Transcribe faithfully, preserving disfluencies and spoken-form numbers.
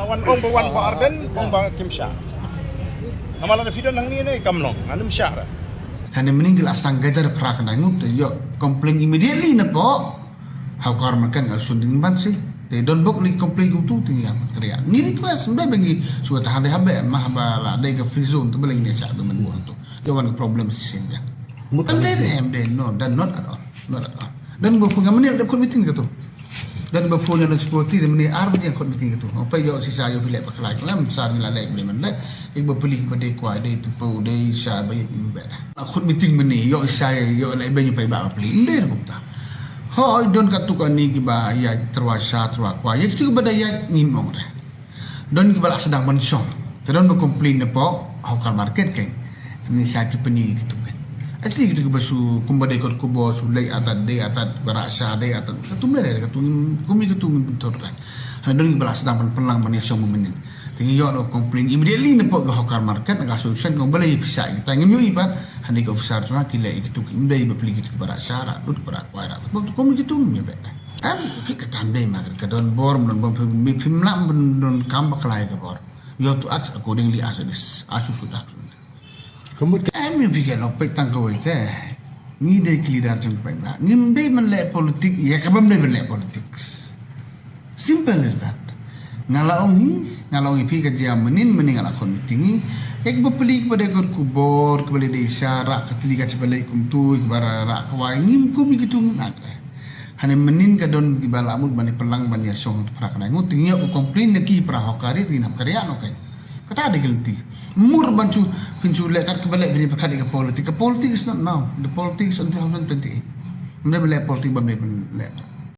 Wan ong ba wan ba Ardent, ong ba kim shah. Namar lada phi don hangne ne kam long, ngam shah ra. Hane mynnin ki la sdang gather phra khyndai ngut te ïoh complain immediately napoh Hawkar Market, nga shu dang ban sih. Te don bok li complain kumtu te ngi ïa kren. Ngi request, ym dei ba ngi shu ta hande habe, ma haba la dei ka free zone te ba la ngi ne shah ba mynnin tu. Ïoh wan ka problem shisien ïa. Ym dei, ym dei, no, done, not at all. Not at all. Don ba phone, nga mynne la dep khot meeting katu. Don ba phone ïa don security, te mynne ar baje khot meeting katu. Haba ïoh shisha ïoh phi leh bakla, khlem sar ngi la leh, ngi mynne leh. Ïa ba pli ba dei kwai, dei tympew, dei sha ba ïa ba. Khot meeting mynne, ïoh shisha, ïoh leh ba ngi peit ba pli. Ym dei ruh kumta. Hooid, don katto katne kiba ïaid tyrwa sha tyrwa kwai. Ïa kitu kiba da ïaid ngim ong re. Don kiba la sdang ban shong. Te don ba complain napoh Hawkar Market kein. Te ngin sa keep ïa kitu kein. Actually kitu kiba shu kumba dei kot khubor shu leit artat, dei artat, ba rah sha dei artat. Katu ym lei re, katu ngim, kum ïa katu ngim pynthor re. Hynrei don kiba la sdang ban pynlang ban ïashong mynnin. Te ngi ïoh na complain immediately napoh ka Hawkar Market, na ka association, kong ba lei pisa ïa kita, ngim ïohi pat. Hynrei ka officer jong nga ki leh ïa kitu, ym dei ba pli kitu kiba rah sha, rah lut, ba rah kwai, rah tympew, kum ïa kitu ngim ïa beh. Em, phi, kata ym dei ma ka don bor, ym don bor, phi, phi, phim lah ban don kam bakla ïa ka bor. You have to act accordingly as it is, as you should act. Ka mut ka em, ïa phi ka long peit tang kawei te. Ngi dei ki leader jong ka paidbah. Ngim dei ban leh politik ïa kaba ym dei ban leh politics. Simple as that. Nga la ong hi, nga la ong hi phi ka jia mynnin, mynnin nga la khot meeting hi. Ïa kaba pli kaba dei kot khubor, kaba leit dei sha, rah ka tli ka chiba leit kumtu, kaba rah, rah kwai, ngim kum ïa kitu ngim ong re. Hynrei mynnin ka don kiba la mut ban ïa pynlang ban ïashong phra khyndai ngut, te ngi ïoh ka complain na ki para hawkar, te ngin hap kyrïah noh kein. Kata dei guilty. Mut ban shu, phin shu leh kat kaba leh, phin ïa pyrkhat ïa ka politik. Ka politik is not now. The politics on two thousand twenty-eight. Ym dei ban leh politik ba ym dei ban leh.